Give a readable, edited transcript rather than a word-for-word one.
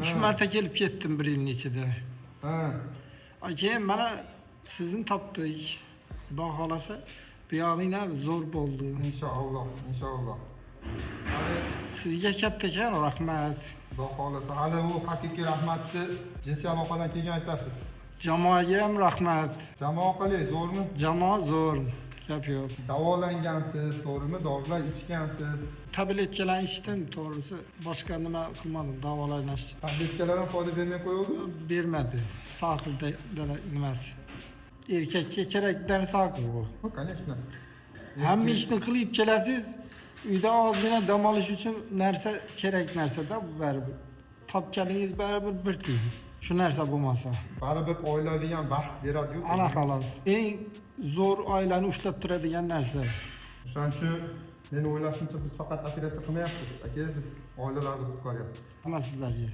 Uch marta kelib ketdim bir yilning ichida. Ha. Keyin mana sizni topdik. Xudo xohlasa, bu yog'inglar zo'r bo'ldi. Inshaalloh, inshaalloh. Hali Sizga kattakon rahmat. Xudo xohlasa, hali u haqiqiy rahmatni jinsiy aloqadan keyin aytasiz. Jamoaga ham rahmat. Jamoa qalay, zo'rmi? Jamoa zo'r. Gap yo'q. Davolangansiz, to'g'rimi? Dorilar ichgansiz. Tabletkalarni ichdim, to'g'risi. Boshqa nima qilmadim, davolanish. Tabletkalar ham foyda bermay qo'yuvdi. Bermadi. Soqil nimasi. Erkakka kerakdan soqil bu. Конечно. Hamma ishni qilib kelasiz, uyda ozgina dam olish uchun narsa kerak narsada bu baribir. Topganingiz baribir bir tiyin. Shu narsa bo'lmasa. Baribir oilaviy ham vaqt beradi-yu. Ana xolos. Eng zo'r oilani ushlab turadigan narsa. O'shaning uchun meni o'ylashimcha, biz faqat operatsiya qilmayapmiz, aka, biz oilalarni qutqaryapmiz. Rahmat sizlarga.